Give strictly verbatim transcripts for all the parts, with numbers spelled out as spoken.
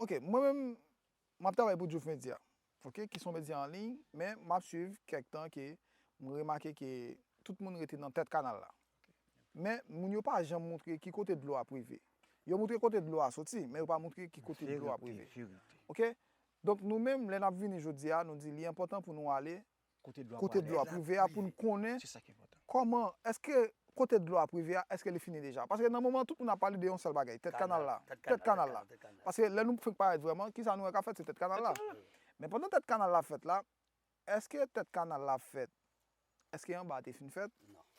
Ok, mwen menm, m ap travay pou Diouf Media, ok, ki se yon medya an liy, men m ap swiv kèk tan ke m remake ke tout moun rete nan tèt kanal la. Men moun yo pa janm montre ki kote dlo a prive. Yo montre kote dlo a soti, men yo pa montre ki kote dlo a prive. Ok? Donk nou menm, lè n ap vini jodi a, nou di li enpòtan pou nou ale kote dlo a prive a pou n konnen kòman, èske kote dlo a prive a, èske li fini deja? Paske nan moman tout moun ap pale de yon sèl bagay, tèt kanal la, tèt kanal la. Paske lè nou fenk parèt vrèman, kisa nou wè k ap fèt, se tèt kanal la. Men pandan tèt kanal la fèt la, èske tèt kanal la fèt? Èske anba a te fin fèt?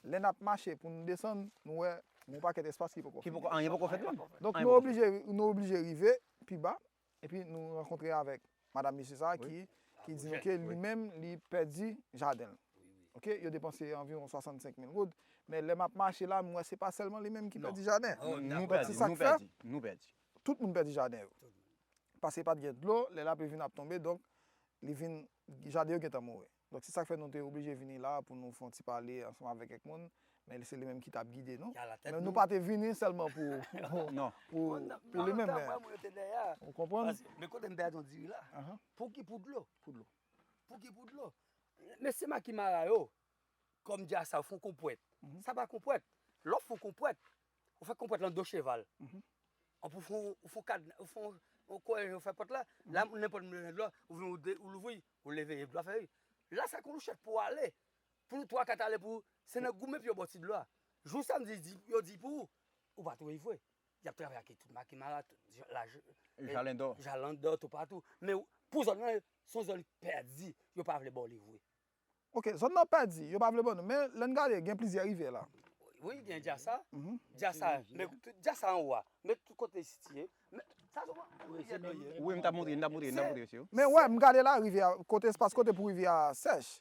Lè n ap mache pou nou desann, nou wè yon pakèt espas ki poko fini. Ki poko, anyen poko fèt menm. Donk nou oblije, nou oblije rive pi ba, epi nou rankontre avèk madanm mesye sa a ki, ki di nou ke li menm, li pèdi jaden l. Ok, yo depanse anviwon swasannsenk mil goud, men lè m ap mache la, m wè se pa sèlman li menm ki pèdi jaden. Donk se sa k fè, nou pèdi. Tout moun pèdi jaden yo. Paske pa t gen dlo, lè lapli vin ap tonbe, donk li vin, jaden yo gentan mouri. Donk se sa k fè nou te oblije vini la pou nou fè yon ti pale ansanm avèk kèk moun, men se li menm ki t ap gide nou. Men nou pa te vini sèlman pou, pou, pou, pou li menm, men ou konprann? Men kote m pèdi yon diri la? Pou ki? Pou dlo. Pou dlo. Pou ki? Pou dlo. Mesye Makimara yo, kòm di a sa, yo fè yon konpwèt. Sa pa konpwèt. Lè w fè yon konpwèt, ou fè konpwèt lan do cheval. Anpi w fè yon, ou fè yon kad, ou fè yon, yon kòrèj, ou fè pòt la. La, nenpòt moun bezwen dlo, ou vin, ou de, ou louvri, ou leve, dlo a fè ri. La, sa kon louchèt pou w ale. Pou nou twa, kat ale pou, se nan goumen pou yo ba w ti dlo a. Jou samdi, di, yo di pou ou, ou pa twouve vre. Y ap travay ak tout Makimara, tout, la, Jalendò, toupatou. Men pou zòn nan, se yon zòn pèdi, yo pa vle ba w li vre. Ok, zòn nan pèdi, yo pa vle ban nou. Men lè n gade, gen plizyè rivyè la. Wi, gen Dyasa. Dyasa, men tout Dyasa anwo a. Men tout kote sitiye. Men sa se yon rivyè dlo ye. Wi, m t ap montre, m t ap montre, m t ap montre, mesye yo. Men wè, m gade la, rivyè a, kote espas kote pou rivyè a sèch.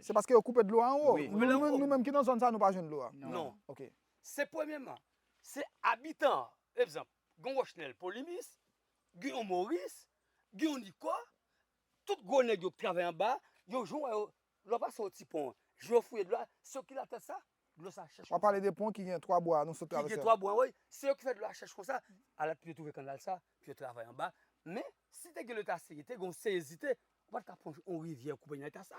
Se paske yo koupe dlo a anwo. Nou, nou, nou menm ki nan zòn sa, nou pa jwenn dlo a. Non. Ok. Se premyèman, se abitan an. Egzanp, gen Wòchnèl Polimis, gen yon Moris, gen yon Nikò, tout gwo nèg yo k travay anba, yo jwenn yo, lè w pase yon ti pon, jan yo fouye dlo a, se yo ki la tèt sa, dlo sa chèch konsa. W ap pale de pon ki gen twa bwa, nou sot travèse. Ki gen twa bwa, wi. Se yo ki fè dlo a chèch konsa. Alòs pou yo twouve kanal sa, pou yo travay anba. Men, si te gen leta serye, te gen yon seryezite, ou pa t ka pran yon rivyè koupe nan eta sa.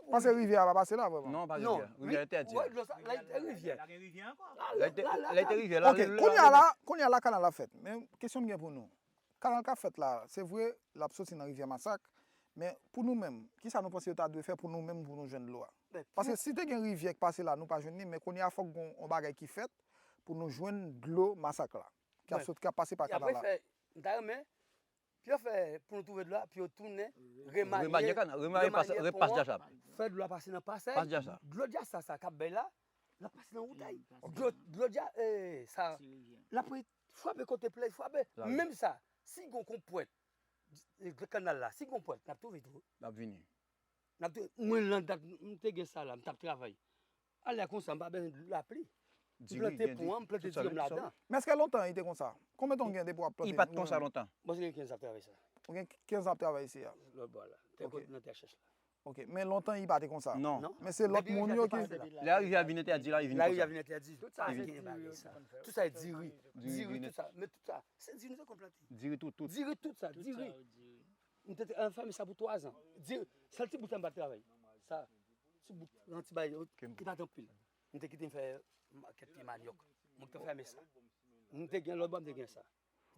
Paske rivyè a pa pase la vrèman. Non, pa rivyè. Rivyè entèdi. Wè, dlo sa, la, rivyè. La gen rivyè ankò. La, la, la, la, la. Ok, kounye a la, kounye a la kanal la fèt. Men kesyon m gen pou nou. Kanal k ap fèt la, se vre, l ap soti nan rivyè Masak, men pou nou menm, kisa nou panse yo ta dwe fè pou nou menm pou nou jwenn dlo a? Paske si te gen rivyè k pase la, nou pa jwenn li, men kounye a fòk gen yon bagay ki fèt pou nou jwenn dlo Masak la, ki ap sot, ki ap pase pa kanal la. M ta renmen pou yo fè, pou nou twouve dlo a, pou yo tounen, remalye, remalye pon an, fè dlo a pase nan pasaj, dlo Dyasa sa k ap bay la, l ap pase nan woutay. Dlo, dlo Dya, eh, sa, l ap frape kote plèy frape. Menm sa, si gon konpwèt, eh, kanal la, si gon pwèt, n ap twouve tou. L ap vini. N ap twouve, mwen, lan dat, m te gen sa la, m t ap travay. Alè konsa, m pa bezwen lapli. M plante pon an, m plante diri m ladan. Men èske lontan li te konsa? Konbyen tan w gen depi w ap plante? Li pa t konsa lontan. Bon, se gen kenz an ap travay sa. Ou gen kenz an ap travay isi a? Lòt bò la. Tè kote nan tè chèch la. Ok, men lontan li pa te konsa. Non. Men se lòt moun yo ki... Lè rivyè a vin entèdi la, li vin konsa. Lè rivyè a vin entèdi. Tout sa se gen bagay sa. Tout sa se diri. Diri, tout sa. Men tout sa, se diri nou te konn plante. Diri tout, tout. Diri tout sa, diri. M te, te, an fèmen sa pou twa zan. Diri, sèl ti bout la m pa t travay. Sa, ti bout, yon ti bagay, ki pa t anpil. M te kite m fè kèk pye manyòk. Mwen ki te fèmen sa. M te gen lòt bò, m te gen sa.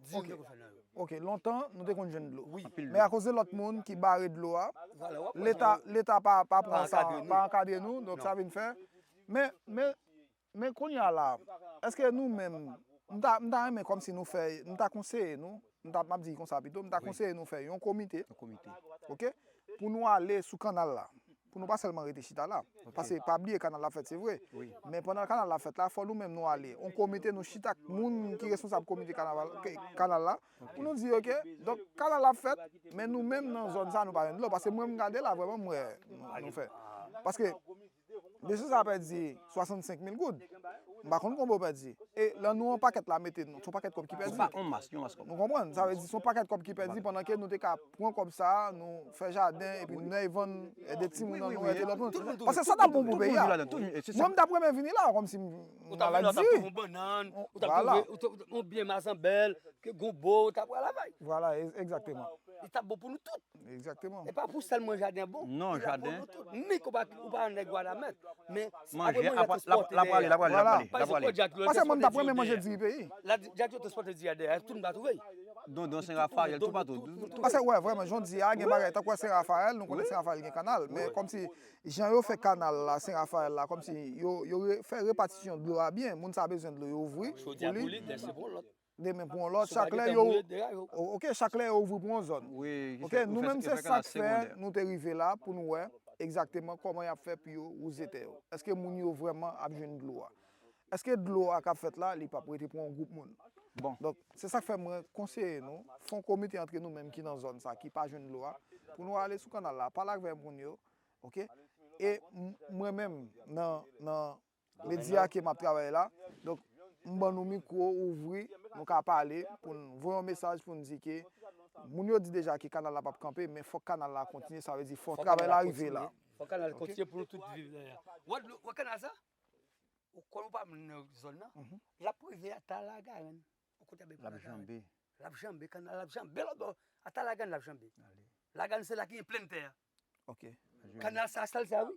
Diri m te konn fè nan yo. Ok, lontan, nou te konn jwenn dlo. Wi. Men akoz de lòt moun ki bare dlo a, leta, leta pa, pa pran sa, pa ankadre nou, donk sa vin fè. Men, men, men kounye a la, èske nou menm, m ta, m ta renmen kòmsi nou fè, m ta konseye nou, m ta, m ap di konsa pito, m ta konseye nou fè yon komite. Yon komite. Ok? Pou nou ale sou kanal la. Pou nou pa sèlman rete chita la. Paske pa bliye kanal la fèt, se vre. Men pandan kanal la fèt la, fò nou menm nou ale. Yon komite, nou chita ak moun ki responsab komite kanaval, ke, kanal la. Pou nou di, ok, donk kanal la fèt, men nou menm nan zòn sa, nou pa jwenn dlo. Paske mwen, m gade la, vrèman, m wè nou, nou fè. Paske mesye sa pèdi swasannsenk mil goud. M pa konn konbyen w pèdi. E lè nou yon pakèt la mete nou, se yon pakèt kòb ki pèdi. Se pa yon mas, yon mas kòb. Nou konprann? Sa vle di se yon pakèt kòb ki pèdi pandan ke nou te ka pran kòb sa a, nou fè jaden, epi nou vann, ede timoun nan, nou ede lòt moun. Paske sa t ap bon pou peyi a. Mwen, m t ap renmen vini la, kòmsi m, m malad di. Ou t ap vin la, w t ap twouve yon bannann, ou t ap twouve yon byen mazanbèl, ke gonbo, ou t ap pral avè l. Vwala, egzakteman. Li t ap bon pou nou tout. Egzakteman. E pa pou sèl mwen jaden an bon. Non, jaden. Li t ap bon pou nou tout. Menm ke ou pa, ou pa nèg Wanament. Men apre manje a, tou l ap pale, l ap pale, l ap pale, l ap pale. Paske mwen, m t ap renmen manje diri peyi. La, Jack Joe transpòte diri a dèyè, tout moun pa twouve l. Dondon, Sen Rafayèl, toupatou. Paske, wè, vrèman, jodi a, gen bagay, tankou Sen Rafayèl, nou konnen Sen Rafayèl gen kanal, men kòmsi, jan yo fè kanal la, Sen Rafayèl la, kòmsi, yo, yo re-, fè repatisyon dlo a byen, moun sa bezwen dlo, yo ouvri pou li. Demen pou yon lòt, chak lè yo, o-, ok, chak lè yo ouvri pou yon zòn. Ok, nou menm se sa k fè nou te rive la pou nou wè egzakteman kòman y ap fè pou yo wouze tè yo. Èske moun yo vrèman ap jwenn dlo a? Èske dlo a k ap fèt la, li p ap rete pou yon gwoup moun? Bon. Donk, se sa k fè mwen konseye nou, fè yon komite antre nou menm ki nan zòn sa, ki pa jwenn dlo a, pou nou ale sou kanal la, pale avèk moun yo, ok? E m-, mwen menm, nan, nan, medya ke m ap travay la. Donk, m ban nou mikwo, ouvri, nou ka pale, pou n voye yon mesaj pou n di ke moun yo di deja ke kanal la p ap kanpe, men fòk kanal la kontinye, sa vle di fòk travay la rive la. Fòk kanal kontinye pou nou tout viv la. Wè, wè kanal sa? Ou kwè ou pa menm nan zòn nan? L ap rive ata Lagaren. Ou kote a bay pou Lagaren. L ap janbe. L ap janbe, kanal la ap janbe lòt bò. Ata Lagaren l ap janbe. Lagaren se la ki gen plenn tè a. Ok. Kanal sa, sèl sa, wi.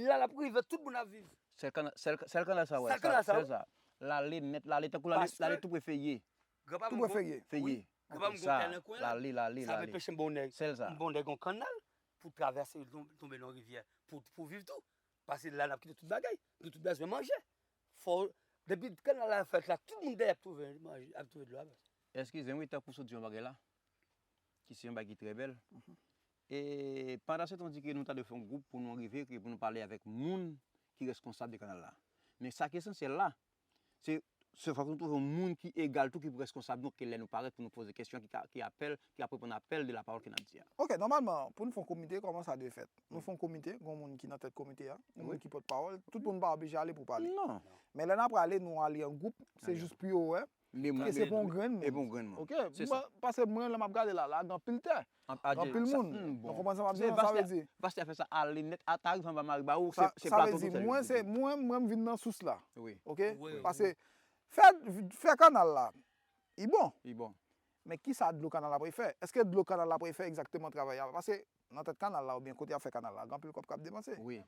La, l ap rive, tout moun ap viv. Sèl kanal, sèl, sèl kanal sa, wè. Sèl kanal sa, sèl sa. L ale nèt, l ale tankou l ale, l ale tou pre Ferye. Tou pre Ferye. Ferye. Granpa m gon tè nan kwen la. L ale, l ale, l ale. Sa vle peche m bon nèg. Sèl sa. M bon nèg yon kanal pou travèse, tonbe nan yon rivyè, pou, pou viv tou. Paske la, n ap kite tout bagay. Nou tout bezwen manje. Fò, depi kanal la fèt la, tout moun dèyè ap twouve manje, ap twouve dlo a. Eskize m, wi, tankou w sot di yon bagay la, ki se yon bagay ki trè bèl. E pandan se tan, w di ke nou ta dwe fè yon gwoup pou nou rive, ke pou nou pale avèk moun ki reskonsab de kanal la. Men sa ki esansyèl la, se, se fòk nou twouve yon moun ki egal tou, ki pou reskonsab nou, ke lè nou parèt pou nou poze kesyon, ki ka, ki apèl, ki ap reponn apèl de lapawòl ke n ap di a. Ok, nòmalman, pou nou fè yon komite, kòman sa dwe fèt? Nou fè yon komite, gon moun ki nan tèt komite a, yon moun ki pòtpawòl, tout moun pa oblije ale pou pale. Non. Men lè n ap prale, nou ale an gwoup, se jis pou yo wè, ke se pa yon grenn moun. Ok, mwen, paske mwen, lè m ap gade la, la, gen anpil tè. Gen anpil moun. Nou konprann sa m ap di nou, sa vle di. Pastè fè sa ale nèt, ata rive anba Maribawou, se, se plato tou. Sa vle di, mwen, se, mwen, mwen, m vin nan sous la. Ok? Paske fè, fè kanal la, li bon. Li bon. Men kisa dlo kanal la pral fè? Èske dlo kanal la pral fè egzakteman travay la? Paske nan tèt kanal la oubyen kote y ap fè kanal la, gen anpil kòb k ap depanse. Wi.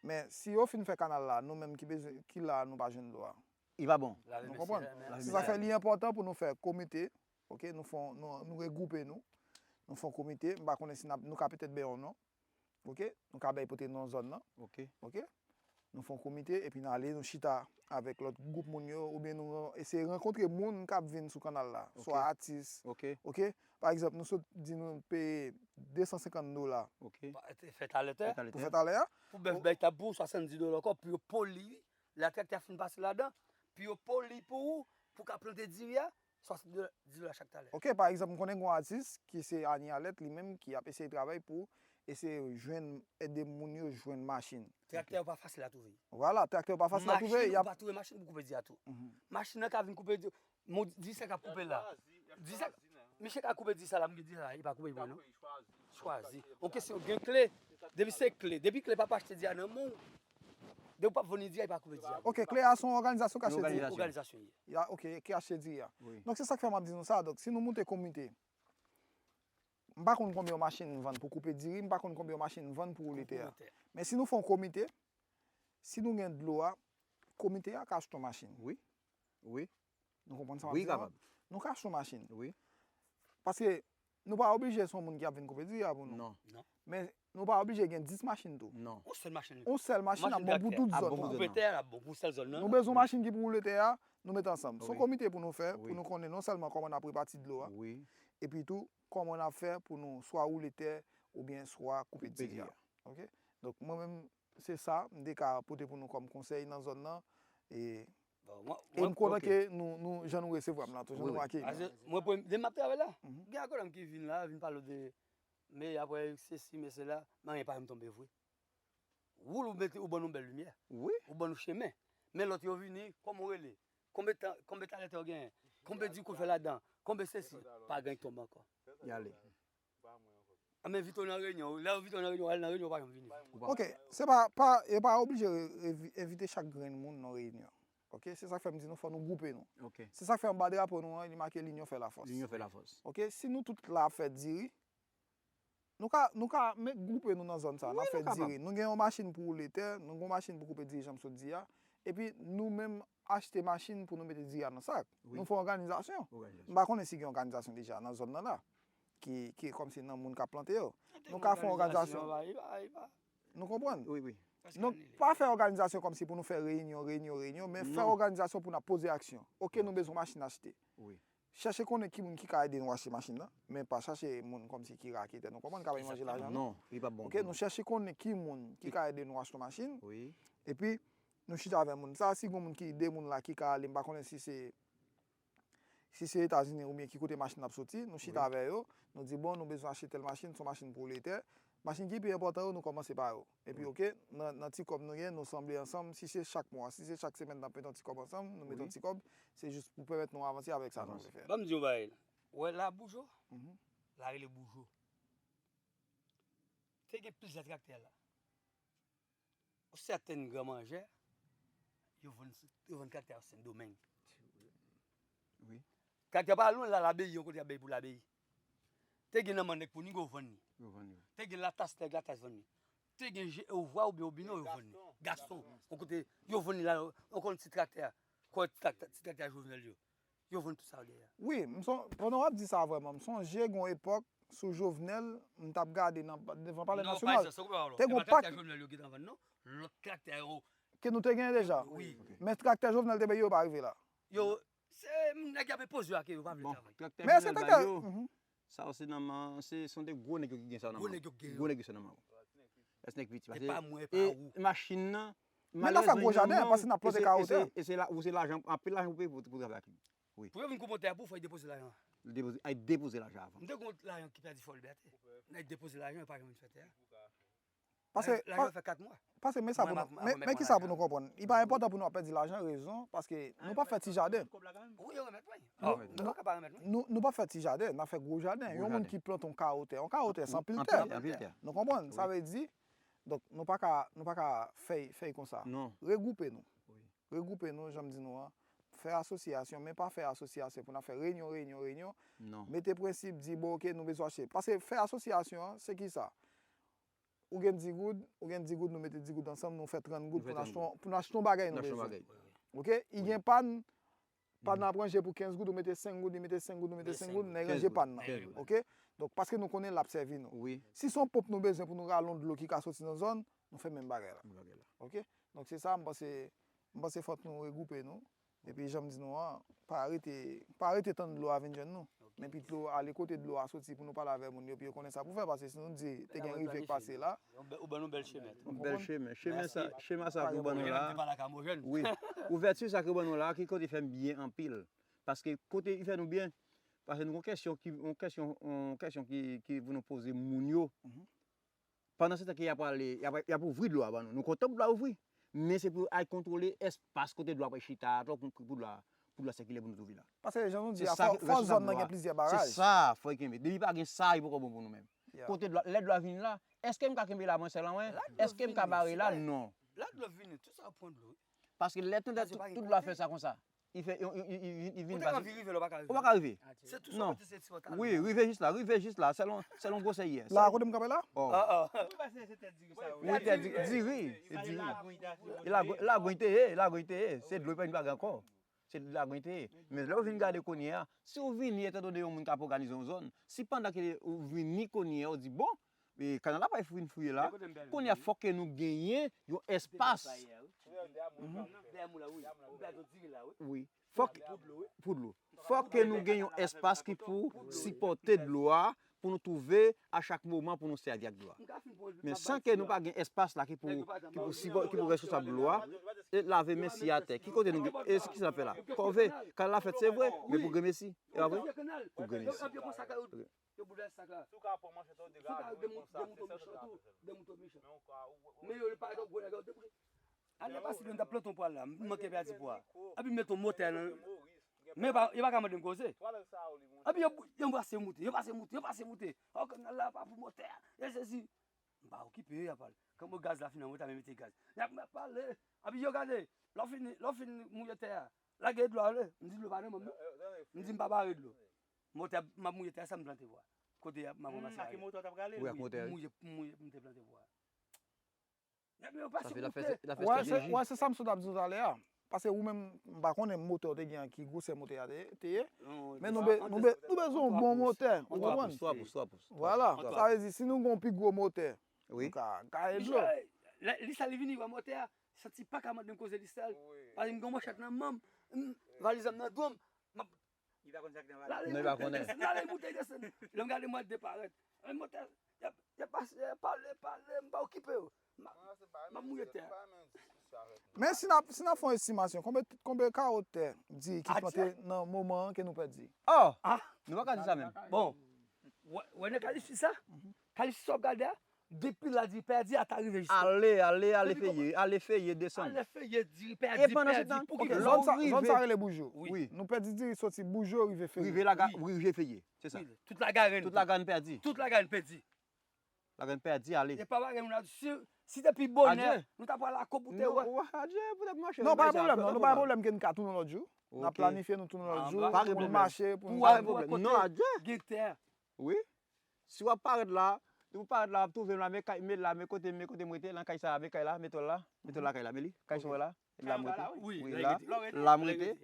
Men si yo fin fè kanal la, nou menm ki bezwen, ki la, nou pa jwenn dlo a. Li pa bon. Nou konprann? Se sa k fè li enpòtan pou nou fè komite, ok, nou fè, nou, nou regwoupe nou, nou fè yon komite, m pa konnen si n ap, nou ka petèt bay yon non, ok, nou ka bay pote non zòn nan, ok, nou fè yon komite, epi n ale, nou chita avèk lòt gwoup moun yo, oubyen nou eseye rankontre moun k ap vin sou kanal la, swa atis, ok, pa egzanp, nou sot di nou peye de san senkant dola pou fè talè a. Pou bèf bay tab pou swasanndis dola ankò, pou yo poli, lè traktè a fin pase ladan, pou yo poli pou ou, pou w ka plante diri a, swasanndis dola chak talè. Ok, pa egzanp, m konnen gen yon atis ki se Ani Alèt, li menm ki ap eseye travay pou eseye jwenn, ede moun yo jwenn machin. Traktè yo pa fasil a twouve. Vwala, traktè yo pa fasil a twouve. Machin, ou pa twouve machin pou koupe diri a tou. Machin nan ka vin koupe diri, diri sa k ap koupe la. Diri sa, misye ka koupe diri sa la, m gen diri sa la, li pa koupe pou mwen non. Chwazi. Yon kesyon, gen kle. Depi se kle, depi kle pa achte diri a nan men w, depi w p ap vann li diri a, li pa koupe diri a. Ok, kle a se yon òganizasyon k achte diri. Òganizasyon ye. Ok, ki achte diri a. Donk se sa k fè m ap di nou sa. Donk si nou moute komite, m pa konn konbyen yon machin vann pou koupe diri, m pa konn konbyen yon machin vann pou woule tè a. Men si nou fè yon komite, si nou gen dlo a, komite a ka achte yon machin. Wi. Wi. Nou konprann sa m ap di nou? Nou ka achte yon machin. Wi. Paske nou pa oblije se yon moun ki ap vin koupe diri a pou nou. Non. Men nou pa oblije gen dis machin tou. Non. Yon sèl machin. Yon sèl machin ap bon pou tout zòn nan. Koupe tè a ap bon pou sèl zòn nan. Nou bezwen machin ki pou woule tè a, nou met ansanm. Se yon komite pou nou fè, pou nou konnen non sèlman kòman n ap repati dlo a, epi tou kòman n ap fè pou nou swa woule tè oubyen swa koupe diri a. Ok? Donk mwen menm, se sa m te ka pote pou nou kòm konsèy nan zòn nan. E, e m kontan ke nou, nou, jan nou resevwa m la tou, jan nou akeyi m. Paske mwen, premye, depi m ap travay la, gen akodanm ki vin la, vin pale de, men apre sesi, men sela, men anyen pa janm tonbe vre. Ou, ou mete, ou ban nou bèl limyè. Wi. Ou ban nou chemen. Men lòt yo vini, kòman w rele? Konbe tan, konbe talètè w genyen? Konbe di w konn fè ladan? Konbe sesi? Pa gen tonbe ankò. Y ale. A, men envite w nan reyinyon. Lè yo envite w nan reyinyon, w al nan reyinyon, w pa janm vini. Ok, se pa, pa, yo pa oblije re- envi- envite chak grenn moun nan reyinyon. Ok, se sa k fè m di nou fò nou gwoupe nou. Ok. Se sa k fè anba drapo nou an, li make linyon fè lafòs. Linyon fè lafòs. Ok, si nou tout la ap fè diri, nou ka, nou ka met gwoupe nou nan zòn sa, n ap fè diri. Nou gen yon machin pou woule tè, nou gen yon machin pou koupe diri, jan m sot di a. Epi nou menm achte machin pou nou mete diri a nan sak. Nou fè òganizasyon. M pa konnen si gen òganizasyon deja nan zòn nan la. Ki, ki kòmsi nan moun k ap plante yo. Nou ka fè yon òganizasyon. Nou konprann? Wi, wi. Donk, pa fè òganizasyon kòmsi pou nou fè reyinyon, reyinyon, reyinyon, men fè òganizasyon pou n ap poze aksyon. Ok, nou bezwen machin achte. Wi. Chèche konnen ki moun ki ka ede nou achte machin nan, men pa chache moun kòmsi ki raketè, nou konprann, k ap manje lajan nou. Non, li p ap bon. Ok, nou chèche konnen ki moun ki ka ede nou achte yon machin. Wi. Epi, nou chita avè moun sa, si gen moun ki, de moun la ki ka ale, m pa konnen si se si se Etazini oubyen ki kote machin ap soti, nou chita avè yo, nou di, bon, nou bezwen achte tèl machin, se yon machin pou woule tè. Machin ki pi enpòtan yo, nou kòmanse pa yo. Epi, ok, nan, nan ti kòb nou gen, nou sanble ansanm, si se chak mwa, si se chak semèn n ap met yon ti kòb ansanm, nou met yon ti kòb, se jis pou pèmèt nou avanse avèk sa nou vle fè. Ban m di yon bagay la. Ou wè la Boujo? La rele Boujo. Te gen plizyè traktè la. Yon sèten gran manjè, yo vann, yo vann traktè a Sendomeng. Wi. Traktè pa lwen la, Labeyi, yon kote y ap bay pou Labeyi. Te gen nan Mannèk pou Nigo, yo vann li. Yo vann li. Te gen Latas, nèg Latas vann li. Te gen Je- Ovwa oubyen Obino, yo vann li. Gaston, yon kote, yo vann li la, yon konn ti traktè a. Kò ti traktè, ti traktè a Jovenel yo. Yo vann tout sa yo dèyè. Wi, m son, pandan w ap di sa vrèman, m sonje gon epòk sou Jovenel, m t ap gade nan, devan Palè Nasyonal. Te gon pak. Jovenel yo gentan vann non. Lòt traktè yo. Ke nou te genyen deja. Wi. Men traktè Jovenel te bay yo pa rive la. Yo, se nèg y ap enpoze yo a ke yo pa vle travay. Men èske traktè, sa yo se nan men, se, se de gwo nèg yo ki gen sa nan men. Gwo nèg yo ki gen yo. Gwo nèg yo se nan men. Èske nèg piti? E pa mwen, e pa ou. Machin nan, men n ap fè gwo jaden, paske n ap plante kawote. E se, e se la, ou se lajan, anpil lajan pou peye pou, pou travay ak li. Wi. Pou yo vin koupe tè a pou fò y depoze lajan an. Depoze, ay depoze lajan avan. M te gon lajan ki pèdi Fò Libète. N ay depoze lajan, yo pa janm vin fè tè a. Paske, lajan fè kat mwa. Paske, men sa pou nou, men, men ki sa pou nou konprann. Li pa enpòtan pou nou ap pèdi lajan, rezon, paske nou p ap fè ti jaden. Wi, yo remèt mwen. Nou, nou, nou p ap fè ti jaden, n ap fè gwo jaden. Yon moun ki plante yon kawo tè, yon kawo tè se anpil tè. Anpil tè. Nou konprann? Sa vle di, donk, nou pa ka, nou pa ka fè, fè konsa. Non. Regwoupe nou. Wi. Regwoupe nou, jan m di nou an. Fè asosyasyon, men pa fè asosyasyon pou n ap fè reyinyon, reyinyon, reyinyon. Non. Mete prensip, di, bon, ok, nou bezwen achte. Paske fè asosyasyon an, se ki sa? Ou gen di goud, ou gen di goud, nou mete di goud ansanm, nou fè trant goud pou n achte yon, pou n achte yon bagay nou bezwen. Ok? I gen pàn, pàn nan ap ranje pou kenz goud, ou mete senk goud, li mete senk goud, ou mete senk goud, nèg ranje pàn nan. Ok? Donk, paske nou konnen l ap sèvi nou. Si se yon ponp nou bezwen pou nou rale yon dlo ki ka soti nan zòn, nou fè menm bagay la. Ok? Donk, se sa, m panse, m panse fòk nou regwoupe nou. Epi, jan m di nou an, pa rete, pa rete tann dlo a vin jwenn nou. Men pito ale kote dlo a soti pou nou pale avè moun yo, pou yo konnen sa pou fè, paske si nou di te gen rivyè k pase la. Ou ban nou bèl chemen. Yon bèl chemen. Chemen sa, chemen sa pou ban nou la. Wi. Ouvèti sa ke ban nou la, ki kote fè m byen anpil. Paske kote li fè nou byen, paske nou gon kesyon ki, yon kesyon, yon kesyon ki, ki pou nou poze moun yo. Pandan se tan ke y ap ale, y ap, y ap ouvri dlo a ban nou. Nou kontan pou dlo a ouvri. Men se pou al kontwole espas kote dlo a pral chita a, pou, pou dlo a, pou dlo a sikile pou nou twouve la. Paske jan nou di a, fò, fò zòn nan gen plizyè baraj. Se sa, fò y kenbe. Depi pa gen sa, li poko bon pou nou menm. Kote dlo a, lè dlo a vini la, èske m ka kenbe la mwen sèl an mwen? Èske m ka bare la? Non. La dlo vini, tout sa pran dlo. Paske lè tande tout, tout dlo a fè sa konsa. Li fè, li, li, li, li vin pase. Ou pa ka rive. Se tou sa kote se ti pantalon. Wi, rive jis la, rive jis la, selon, selon gwosè yè. La, kote m kanpe la? Wi, tè diri, diri, se diri. E lagon, lagon te ye, lagon te ye. Se dlo, pa gen bagay ankò. Se lagon te ye. Men lè w vin gade kounye a, si w vini etan done yon moun k ap òganize yon zòn, si pandan ke w vini kounye a, w di, bon, e, kanal la pa fin fouye la. Kounye a, fòk ke nou genyen yon espas. Wi. Fòk, pou dlo. Fòk ke nou gen yon espas ki pou sipòte dlo a, pou nou twouve a chak moman pou nou sèvi ak dlo a. Men san ke nou pa gen espas la ki pou, ki pou sipò-, ki pou reskonsab dlo a, e lave men si atè. Ki kote nou gen, e ki sa n ap fè la? Kòve, kanal la fèt, se vre, men pou grenmesi. E pa vre? Pou grenmesi. Yo boule sak la. Si w ka pran manchèt ou, degaje w konsa, se sa w ta fè. Men yo pa gwo nèg yo deboule. Ane pase, m t ap plante yon pwa la, m manke pèdi pwa. Epi m met yon motè nan. Men pa, yo pa ka mande m koze. Epi yo, yo pase moute, yo pase moute, yo pase moute. O kanal la pa pou motè. E sesi. M pa okipe yo, y ap pale. Kanpe gaz la fin nan motè, men mete gaz. Y ap pale. Epi yo gade. Lè w fin, lè w fin mouye tè a, lage dlo a, w le. M di dlo pa nan men m non. M di m pa bare dlo. Motè, m ap mouye tè a, sa m plante pwa. Kote m ap ranmase a. Wi, ak motè, wi. M mouye, m mouye pou m te plante pwa. Nèg yo pase moute. Wè, se, wè, se sa m sot ap di w talè a. Paske ou menm, m pa konnen motè w te gen an, ki gwosè motè a te, te ye. Men nou, be, nou, be, nou bezwen yon bon motè, ou konprann? Vwala. Sa vle di, si nou gen yon pi gwo motè, nou ka gaye dlo. Li sa, li vini wè motè a, santi pa ka mande m koze li sèl. Paske m gen yon manchèt nan men m, valiz la nan do m, m ap Li pa konn sa k nan valiz. Non, li pa konnen. L ale moute desann. Lè m gade mwen deparèt. Motè, y ap, y ap pase, y ap pale, pale, m pa okipe yo. M ap mouye tè a. Men si n ap, si n ap fè yon estimasyon, konbe, konbe kawo tè diri ki plante nan moman an ke nou pèdi? Oh! Nou pa ka di sa menm. Bon, wè, wè nan Kalisi sa? Kalisi sa w ap gade a? Depi la diri pèdi a ta rive jis. Ale, ale, ale feye, ale feye desann. Ale feye diri pèdi, pèdi. Pou ki rezon? Zòn sa rele Boujou. Wi. Nou pèdi diri soti Boujou rive feye. Rive la, rive feye. Se sa. Tout lagarèn. Tout lagarèn pèdi. Tout lagarèn pèdi. Lagarèn pèdi, ale. E pa bagay moun ap di, si, si depi bonè, nou ta pral la kòb ou te wè. Adye, poutèt mache. Non, pa gen pwoblèm, non, nou pa gen pwoblèm ke n ka tounen lòt jou. N ap planifye nou tounen lòt jou, pou nou mache, pou nou... Pa gen pwoblèm. Non, adye. Gen tè. Wi. Si w ap parèt la, depi w parèt la, w ap twouve m la, men kay, men la, men kote, men kote m rete, nan kay sa a, men kay la, men tòl la, men tòl lakay la, men li, kay sa w wè la, la m rete. Wi, la, la m rete.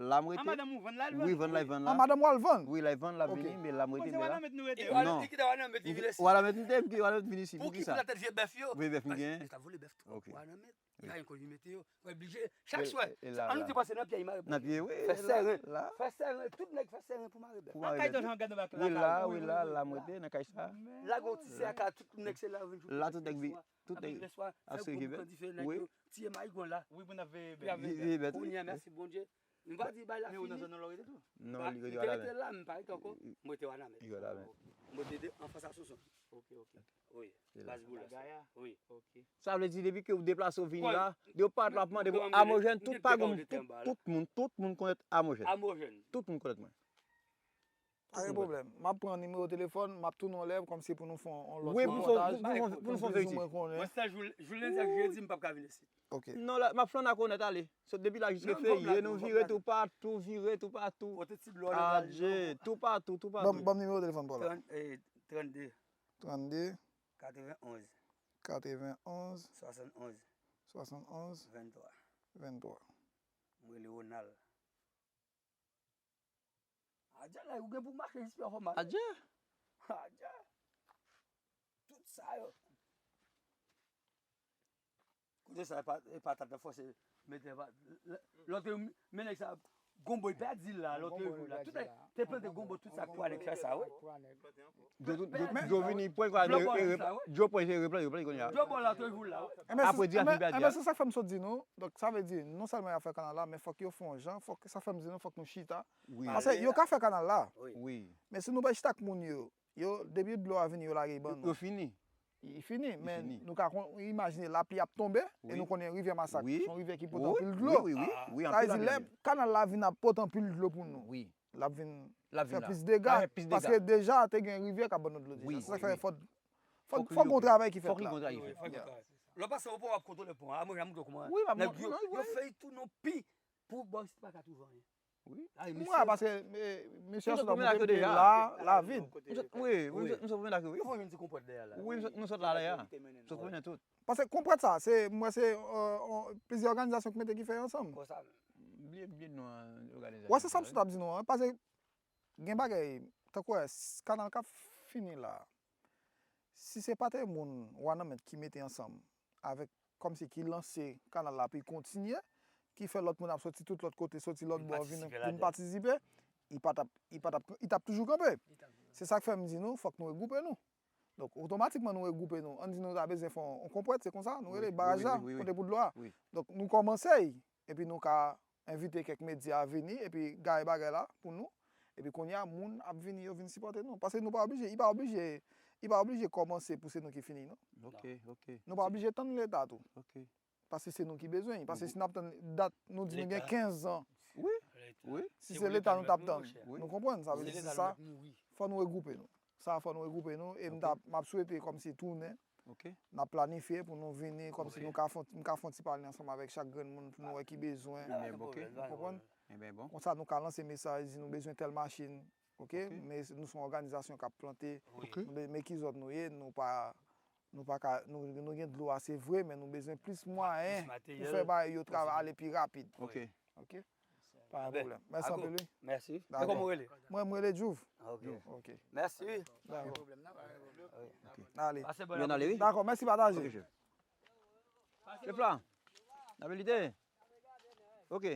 La m rete. La m vann la, wi, vann la, vann la. Madanm w al vann? Wi, la vann, la vini, men la m rete, men la. Non. Wanament, m te, m kite Wanament vini isi, poukisa? Pou ki pou la tèt vye bèf yo? Vye bèf m gen. Yo ta vole bèf twòp, Wanament. Yo pa gen kòb yo mete yo. Mwen oblije, chak swè, ann nou te pase nan pye, mare bèf. Nan pye, wi. Fè sèren. Fè sèren, tout nèg fè sèren pou mare bèf. Pou mare bèf. Wi, la, wi, la, la m rete, nan kay sa. La gen yon ti sè a ka, tout nèg se la yo vin jwe. La tout nèg vin, tout nèg ap sere bèf. Fè gwo boukan dife, nèg yo tiye mayigon la. Wi, pou n ap veye bèf. Veye bèf, wi. Kounye a, mèsi Bondye. Nou pa di bay la fini. Men ou nan zòn nan w rete tou? Non, li rete Wanament. M pa rete la, m pa rete ankò. M rete Wanament. Li rete Wanament. M rete anfas a Sonson. Ok, ok. Wi. Baz Boulos. Wi. Ok. Sa vle di depi ke w deplase w vini la, depi w parèt la, w ap mande pou Amojèn, tout pa gen, tout, tout moun, tout moun konèt Amojèn. Amojèn. Tout moun konèt mwen. Pa gen pwoblèm. M ap pran nimewo telefòn, m ap tounen yon lè kòmsi pou nou fè yon lòt reportaj. Wi, pou nou fè, pou nou fè yon ti. Mwen sèl jou, jou lendi ak jedi, m p ap ka vin isit. Ok. Non, la, m ap flann ak Onèt ale. Sot depi la jiske feye, nou vire toupatou, vire toupatou. Adye, toupatou, toupatou. Ban m, ban m nimewo telefòn pa w la. Trannde. Trannde. Katrevenonz. Katrevenonz. Swasannonz. Swasannonz. Venntwa. Venntwa. M rele Ronald. Adye, la, ou gen pou mache jis pye w fè mal. Adye. Adye. Tout sa yo. Kote sa, e pa, e patat la fòse mete pa, lòt men nèg sa, gonbo, li pèdi la, lòt jou la. Tout nèg te plante gonbo, tout sa, twa nèg fè sa, wi. Djo vini, pwen kwa, Djo pwen, se replante, replante kounye a. Djo bò la, lòt jou la, wi. Apre di a fin pèdi a. Enben, se sa k fè m sot di nou. Donk, sa vle di, non sèlman y ap fè kanal la, men fòk yo fè yon jan, fòk, sa fè m di nou, fòk nou chita. Paske yo ka fè kanal la. Wi. Men si nou pa chita ak moun yo, yo, depi dlo a vini, yo lage ban nou. Yo fini. Li fini, men nou ka imajine lapli ap tonbe, e nou konnen rivyè Masak, se yon rivyè ki pote anpil dlo. Sa vle di, lè kanal la vin ap pote anpil dlo pou nou, l ap vin fè plis dega. Paske deja, te gen rivyè k ap ban nou dlo deja. Se sa k fè fòk, fòk, fòk gen yon travay ki fèt la. Lè w pase, w ap kontwole pon an. Mwen, jan m di w kòman nèg yo, yo fè tout non pi pou bò isit pa ka twouve anyen. Wi. Mwen, paske mesye a sot ap montre m ke la, la vid. Wi, wi, m sot pwomennen ak yo, wi. Yo fè yon ti konpòt dèyè la. Wi, nou sot la, la. M sot pwomennen tout. Paske konpòt sa, se, mwen, se plizyè òganizasyon ki mete ki fè ansanm. Konsa menm. M bliye, m bliye non òganizasyon. Wè, se sa m sot ap di nou an, paske gen bagay, tankou wè, kanal k ap fini la. Si se pa te moun Wanament ki mete ansanm avèk, kòmsi ki lanse kanal la pou l kontinye, ki fè lòt moun ap soti tout lòt kote, soti lòt bò, vin, vin patisipe, li pa t ap, li pa t ap, li t ap toujou kanpe. Se sa k fè m di nou, fòk nou regwoupe nou. Donk, otomatikman, nou regwoupe nou. Ann di nou ta bezwen fè yon, yon konpòt, se konsa, nou rele baraj la, kote pou dlo a. Donk, nou kòmanse, epi nou ka envite kèk medya vini epi gaye bagay la pou nou. Epi kounye a, moun ap vini, yo vin sipòte nou. Paske nou pa oblije, li pa oblije, li pa oblije kòmanse pou se nou ki fini, non. Ok, ok. Nou pa oblije tann Leta tou. Ok. Paske se nou ki bezwen. Paske si n ap tann dat, nou di nou gen kenz zan. Wi, wi. Si se Leta nou t ap tann. Nou konprann? Sa vle di se sa. Fò nou regwoupe nou. Sa fò nou regwoupe nou. E m t ap, m ap swete kòmsi tounen. N ap planifye pou nou vini, kòmsi nou ka fè, m ka fè yon ti pale ansanm avèk chak grenn moun pou nou wè ki bezwen. Ou konprann? Konsa nou ka lanse mesaj, di nou bezwen tèl machin. Ok? Men nou se yon òganizasyon k ap plante. Men ki zòn nou ye, nou pa, nou pa ka, nou, nou gen dlo a, se vre, men nou bezwen plis mwayen pou fè bagay yo travay ale pi rapid. Ok? Pa gen pwoblèm. Mèsi anpil, wi. Mèsi. E kòman w rele? Mwen, mwen rele Djouv. Ok. Mèsi. Dakò. Ale. Pase bòn apre midi. Dakò, mèsi, pataje. Chèf la, n ap lide. Ok.